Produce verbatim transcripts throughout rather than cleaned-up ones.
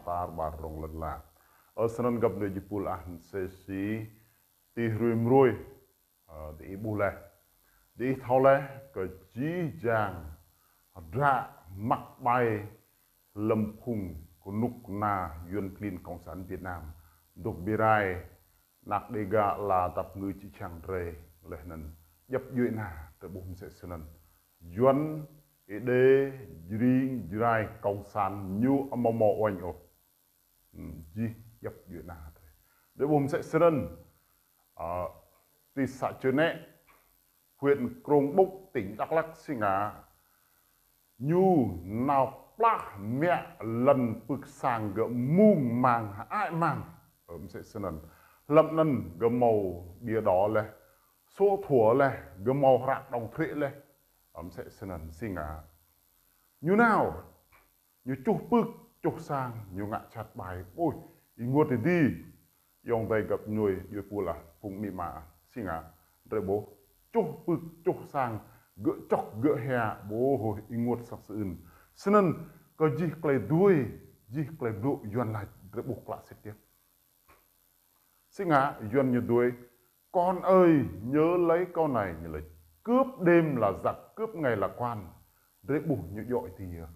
tar ƀar rŏng lŏn la. Ơ, snăn găp djuê jih pul ah, msĕ si ti hrui mrui, ơ, diih ƀuh laih. Diih thâo laih kơ jih jang hdră măk ƀai hlăm phung kơnuk kơna Yuăn klin Cộng sản Việt Nam dôk bi rai, anak Đêga la dăp ngư či čang drei laih anăn djăp djuê ana drei ƀuh msĕ snăn. Yuăn, Êđê, Jring, Jrai, Cộng sản ñu amâo mâo uêñ ôh. Hmm, jih djăp djuê ana drei. Drei ƀuh msĕ snăn, ơ, ti să Čư̆ Nĕ, huyện Krông Búc, tỉnh Đắk Lắk si ngă, ñu nao plah mă lăn pưk sang gơ̆ mung mang hơăi mang. Ơ, msĕ snăn. Hlăm anăn gơ̆ mâo bia đỏ laih, sổ thuở laih, gơ̆ mâo hră đóng thuế laih. Ơ, msĕ snăn si ngă. Ñu nao, ñu čuh pưk, čuh sang, ñu ngă jhat ƀai. Ôi, ênguôt êdi. Ayŏng adei găp djuê, djuê pul ah, phung amĭ ama, si ngă, drei ƀuh, čuh pưk, čuh sang, gơ̆ čŏk, gơ̆ hia, ƀuh, ênguôt săk sơưn. Snăn, kơ jih klei duê, jih klei blŭ Yuăn lač, drei ƀuh klă sĭt yơh. Si ngă, Yuăn ñu duê, con ơi, nhớ lấy câu này, ñu lač, cướp đêm là giặc, cướp ngày là quan. Drei ƀuh ñu djŏ êdi yơh.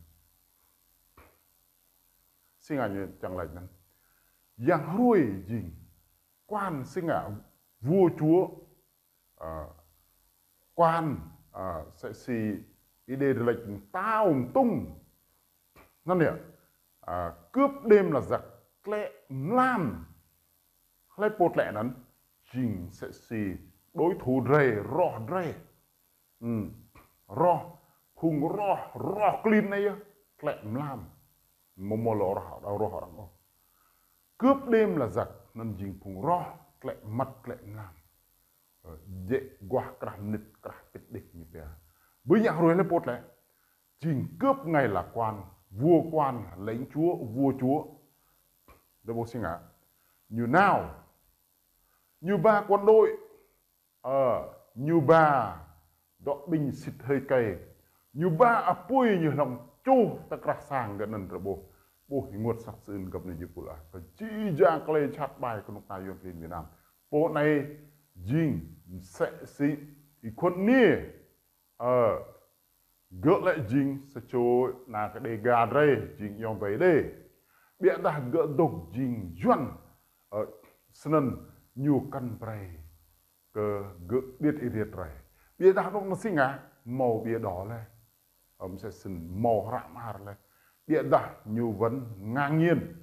Si ngă ñu čiăng lač anăn. Yang hruê jing, quan si ngă, vua chúa, ơ, quan, ơ, msĕ si Êđê drei lač mtao mtŭng. Anăn yơh, ơ, cướp đêm là giặc, tlĕ mlam. Hlei pô tlĕ anăn, jing msĕ si đối thủ drei, roh drei. Hmm. Roh, phung roh, roh klin anei yơh, tlĕ mlam. Amâo mâo lŏ roh, roh arăng ôh. Cướp đêm là giặc, anăn jing phung roh, tlĕ mmăt, tlĕ mlam. Ơ, jĕ aguah krah mnĭt, krah pĭt đih ñu pia. Ƀơi yang hruê hlei pô tlĕ, jing cướp ngày là quan, vua quan, lãnh chúa, vua chúa. Drei ƀuh si ngă. Ñu nao. Ñu ba quân đội. Ơ, ñu ba dŏ ƀing sĭt hơi kei. Ñu ba apui ñu hlŏng čuh tơ krah sang gơ̆ anăn drei ƀuh. Ƀuh ênguôt săk sơưn găp djuê jih pul ah. Kơ jih jang klei jhat ƀai kơnuk kơna Yuăn klin Việt Nam. Pô anei jing msĕ si Y Khuôn Niê. Ơ, gơ̆ lĕ jing sa čô anak Đêga drei, jing ayŏng adei Êđê. Ƀiădah gơ̆ dôk jing Yuăn, ơ, snăn ñu kăn brei kơ gơ̆ điêt êriêt drei. Ƀiădah dôk anăn si ngă, mâo bia đỏ laih. Ơ, msĕ snăn mâo hră mơar laih. Ƀiădah ñu wăn ngang nhiên,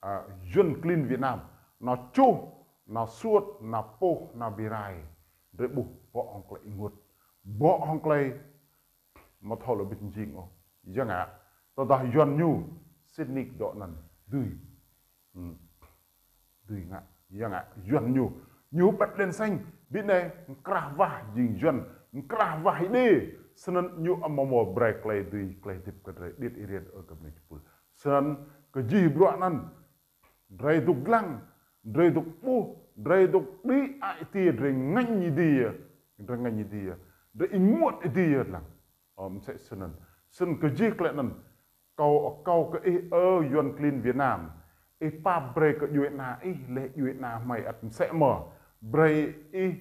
ơ, Yuăn klin Việt Nam. Nao čuh, nao suôt, nao pôh, nao bi rai. Drei ƀuh bŏ hŏng klei ênguôt. Bŏ hŏng klei amâo thâo lŏ ƀĭt jing ôh. Ya ngă, tơdah Yuăn ñu, sĭt nik dŏ anăn, dưi. Hmm. Dưi ngă, ya ngă, Yuăn ñu. Ñu bĕt đen xanh, ƀiădah anei, mkrah wah jing Yuăn, mkrah wah Êđê, snăn ñu amâo mâo brei klei dưi, klei hdĭp kơ drei, điêt êriêt ơ găp djuê jih pul. Snăn kơ jih bruă anăn, drei dôk dlăng, drei dôk ƀuh, drei dôk đĭ ai tiê, drei ngêñ êdi yơh, drei ngêñ êdi yơh, drei ênguôt êdi yơh dlăng. Ơ, msĕ snăn. Snăn kơ jih klei anăn. Kâo, kâo kơ ih ơ Yuăn klin Việt Nam. Ih pap brei kơ djuê ana ih, leh djuê ana hmei ăt msĕ mơh. Brei ih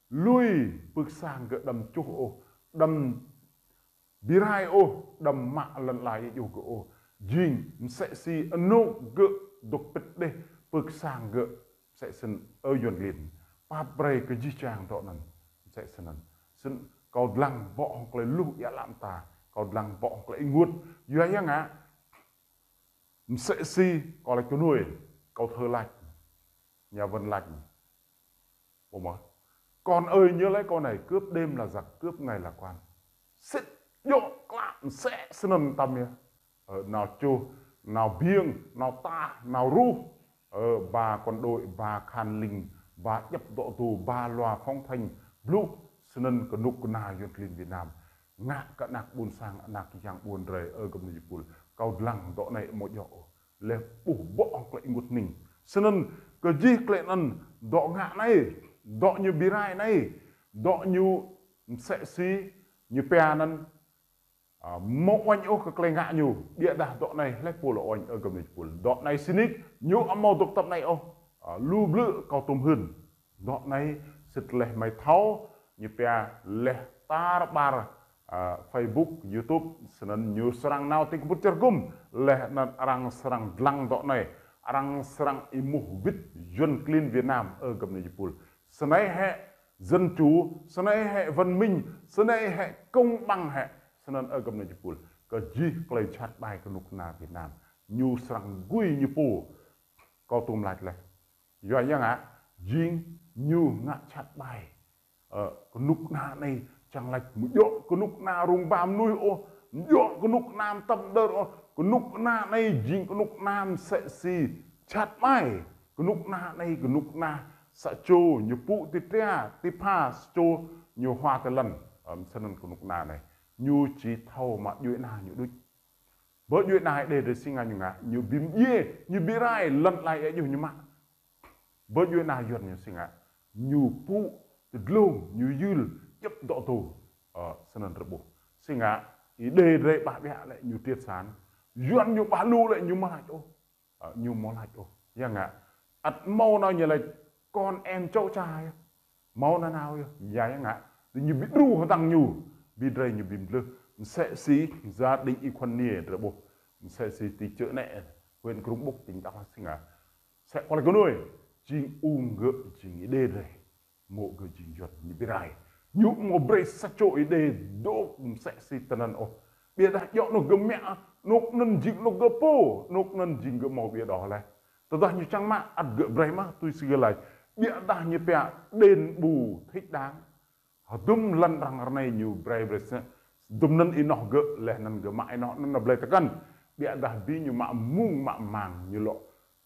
lui pưk sang gơ̆ đăm čuh ôh, đăm bi rai ôh, đăm mă lăn ala djuh gơ̆ ôh. Jing msĕ si anôk gơ̆ dôk pĭt đeh pưk sang gơ̆. Msĕ snăn ơ Yuăn klin. Pap brei kơ jih jang dŏ anăn. Msĕ snăn. Snăn kâo dlăng bŏ hŏng klei luh ia lăm ta. Kâo dlăng bŏ hŏng klei ênguôt. Yua ya ngă. Msĕ si kâo lač kơ nuê. Kâo thơ lač. Nhà văn lač. Ƀuh mơh. Con ơi nhớ lấy câu này, cướp đêm là giặc, cướp ngày là quan. Sĭt djŏ klă msĕ snăn tăm yơh. Ơ, nao čuh, nao biêng, nao tah, nao ruh. Ơ, ba quân đội, ba khan lĭng, ba djăp dŏ dô, ba loa phóng thanh, blŭ, snăn kơnuk kơna Yuăn klin Việt Nam. Ngă kơ anak ƀuôn sang, anak yang ƀuôn drei, ơ găp djuê jih pul. Kâo dlăng dŏ anei amâo djŏ ôh. Leh ƀuh bŏ hŏng klei ênguôt hnĭng. Snăn kơ jih klei anăn dŏ ngă anei, dŏ ñu bi rai anei, dŏ ñu msĕ si ñu pia anăn Ă, mơ̆ uañ ôh kơ klei ngă ñu, biă dah dŏ anai hlơi pô lŏ uañ ơ gơmơi jơpul. Dŏ anai sĭt nik, ñu amâo dŏ tơm anai ôh. Ă, lu blư̆ kâo tŭm hưn. Dŏ anai sĭt leh mơi thâo, ñu pia leh tar ƀar, ă, Facebook, YouTube, snăn ñu srăng nao ti kơƀut čar gŭm, leh anăn arăng srăng dlăng dŏ anai, arăng srăng êmuh wĭt Yuăn klin Việt Nam, ơ gơmơi jơpul. Snei hĕ dân chủ, snei hĕ văn minh, snei hĕ công bằng hĕ, snăn ơ gơmơi jơpul. Kơ jih klei jhat ƀai kơnuk kơna Việt Nam, ñu srăng gui ñu pô, kâo tŭm lač leh. Yua yang ngă, jing ñu ngă jhat ƀai. Ă, kơnuk kơna anei čiăng lač mơ̆ djŏ kơnuk kơna rông ba mnuih ôh, mơ̆ djŏ kơnuk kơna mtăp mđơr ôh, kơnuk kơna anei jing kơnuk kơna msĕ si jhat ƀai. Kơnuk kơna anei kơnuk kơna sa čô ñu pŭ ti tria, ti pha, sa čô ñu hua ti lăn. Ă, snăn kơnuk kơna anei. Ñu či thâo mă djuê ana ñu đuč. Bơ djuê ana Êđê drei si ngă ñu ngă, ñu bi mdjiê, ñu bi rai, lăn ala êa juh ñu mă. Bơ djuê ana Yuăn ñu si ngă, ñu pŭ ti dlông, ñu yưl, djăp dŏ tô. Ă, snăn drei ƀuh. Si ngă, Êđê drei ƀah ƀiă lĕ ñu triệt sản. Yuăn ñu ƀah lu lĕ ñu mâo lač ôh. Ă, ñu mâo lač ôh. Yang ngă, ăt mâo nao ñu lač con em cháu cha yơh. Mâo nanao yơh, ya yang ngă. Tơ ñu bi đru hơdăng ñu, bi drei ñu bi mdlưh. Msĕ si gia đình Y Khuan Niê drei ƀuh. Msĕ si ti Chợ Nẹ, huyện Crong Búc, tỉnh Đắk Lắk si ngă. Msĕ kơ lĕ kơ nuê, jing ung gơ̆, jing Êđê drei. Mâo gơ̆ jing Yuăn ñu bi rai. Ñu mâo brei sa čô Êđê dôk msĕ si tơnăn ôh. Biă dah djŏ anôk gơ̆ mă, anôk anăn jing anôk gơ̆ pô, anôk anăn jing gơ̆ mâo biă đŏh leh. Tơdah ñu čang mă, ăt gơ̆ brei mơh, tui si gơ̆ lač. Biă dah ñu pia đền bù thích đáng. Hơdôm lăn arăng ră anei ñu brei brei snăn. Hơdôm anăn ênoh gơ̆, leh anăn gơ̆ mă ênoh anăn blei tơkăn. Biă dah bi ñu mă mung mă mang, ñu lŏ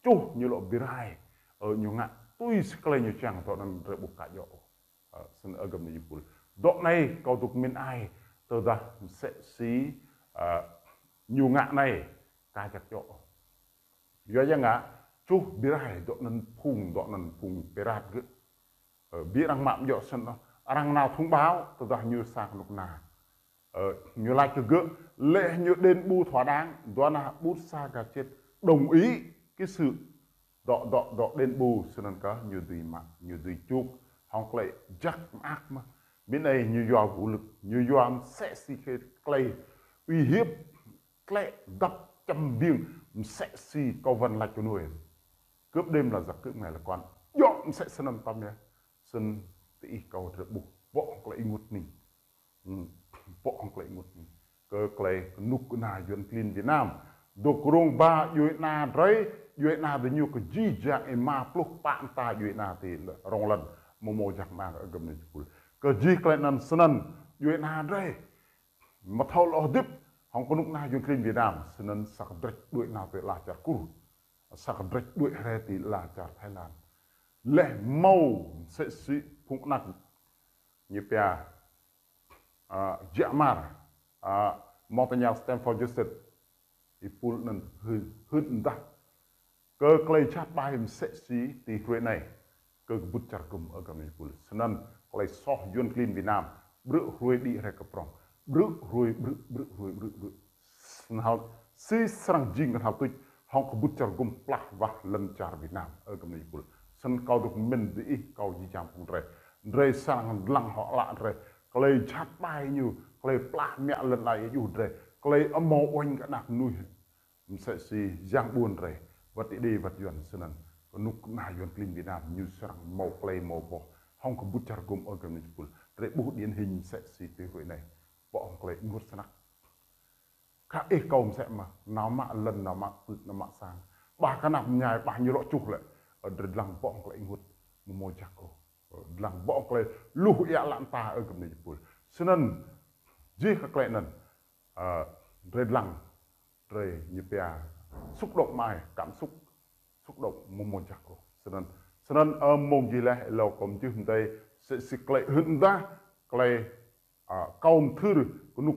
čuh, ñu lŏ bi rai. Ơ, ñu ngă tui si klei ñu čang, dŏ anăn drei ƀuh ka djŏ. Ơ, snăn ơ gơmơi jơpul. Dŏ anei kâo dôk mĭn ai, tơdah msĕ si, ă, ñu ngă anei, ka jăk djŏ. Yua yang ngă, čuh bi rai, dŏ anăn phung, dŏ anăn phung pirat gơ̆. Ơ, bi arăng mă mjŏ snăn, arăng nao thông báo, tơdah ñu sa kơnuk kơna. Ơ, ñu lač kơ gơ̆, leh ñu đền bù thỏa đáng, dua nah ƀut sa gah čet đồng ý cái sự dŏ, dŏ, dŏ đền bù, snăn kơ ñu dưi mă, ñu dưi čuk, hŏng klei jăk mơak mơh. Mĭn ai ñu yua vũ lực, ñu yua msĕ si klei uy hiếp, klĕ dăp čăm biêng, msĕ si kâo wăn lač kơ nuê. Cướp đêm là giặc, cướp ngày là quan. Djŏ msĕ snăn tăm yơh. Snăn ti ih kâo drei ƀuh. Bŏ hŏng klei ênguôt hning. Hmm. Bŏ hŏng klei ênguôt hning. Kơ klei kơnuk kơna Yuăn klin Việt Nam. Dôk rông ba djuê ana drei, djuê ana drei ñu kơ jih jang êma pluh pă mta djuê ana ti rŏng lăn. Mâo mâo jăk mang ơ gơmơi jơpul. Kơ jih klei anăn snăn djuê ana drei. Mă thâo lŏ hơdip, hŏng kơnuk kơna Yuăn klin Việt Nam, snăn sa kdrêč đuĕ nao ti ala čar Kur, sa kdrêč đuĕ hre ti ala čar Thái Lan. Leh mâo msĕ si phung anak ñu pia, ă, Jack Ma, ă, Montagnard Stanford Joseph, êpul anăn hưn, hưn mdah. Kơ klei jhat ƀai msĕ si ti hruê anei. Kơ kơƀut čar gŭm ơ gơmơi jơpul. Snăn klei soh Yuăn klin Việt Nam. Ƀrư̆ hruê đĭ hre kơ prŏng. Ƀrư̆ hruê, ƀrư̆, ƀrư̆ hruê, ƀrư̆, ƀrư̆. Snăn si srăng jing knhal tuč. Hŏng kơƀut čar gŭm plah wah lăn čar Việt Nam. Ơ gơmơi jơpul. Snăn kâo dôk mĭn diih kâo jih jang phung drei. Drei srăng dlăng hŏ ală drei. Klei jhat ƀai ñu. Klei plah mă lăn ala êa juh drei. Klei amâo uêñ kơ anak mnuih. Msĕ si yang ƀuôn drei, wăt Êđê wăt Yuăn snăn. Kơnuk kơna Yuăn klin Việt Nam, ñu srăng mâo klei mâo boh. Hŏng kơƀut čar gŭm ơ gơmơi jơpul. Drei ƀuh điển hình msĕ si ti hruê anei. Bŏ hŏng klei ênguôt snăk. Kơ ih kâo msĕ mơh, nao mă lăn, nao mă pưk, nao mă sang. Ƀah kơ anak mñai, ƀah ñu lŏ čuh lĕ. Ơ, drei dlăng bŏ hŏng klei ênguôt, mâo mâo jăk ôh. Ơ, dlăng bŏ hŏng klei luh êa ală mta ơ gơmơi jơpul. Snăn, jih kơ klei anăn. Ă, drei dlăng, drei ñu pia xúc động mă ai, cảm xúc, xúc động mâo mâo jăk ôh. Snăn, snăn, ơ, mông jih leh, êlâo kâo mjưh mdei, msĕ si klei hưn mdah, klei, ă, kâo mthưr, kơnuk.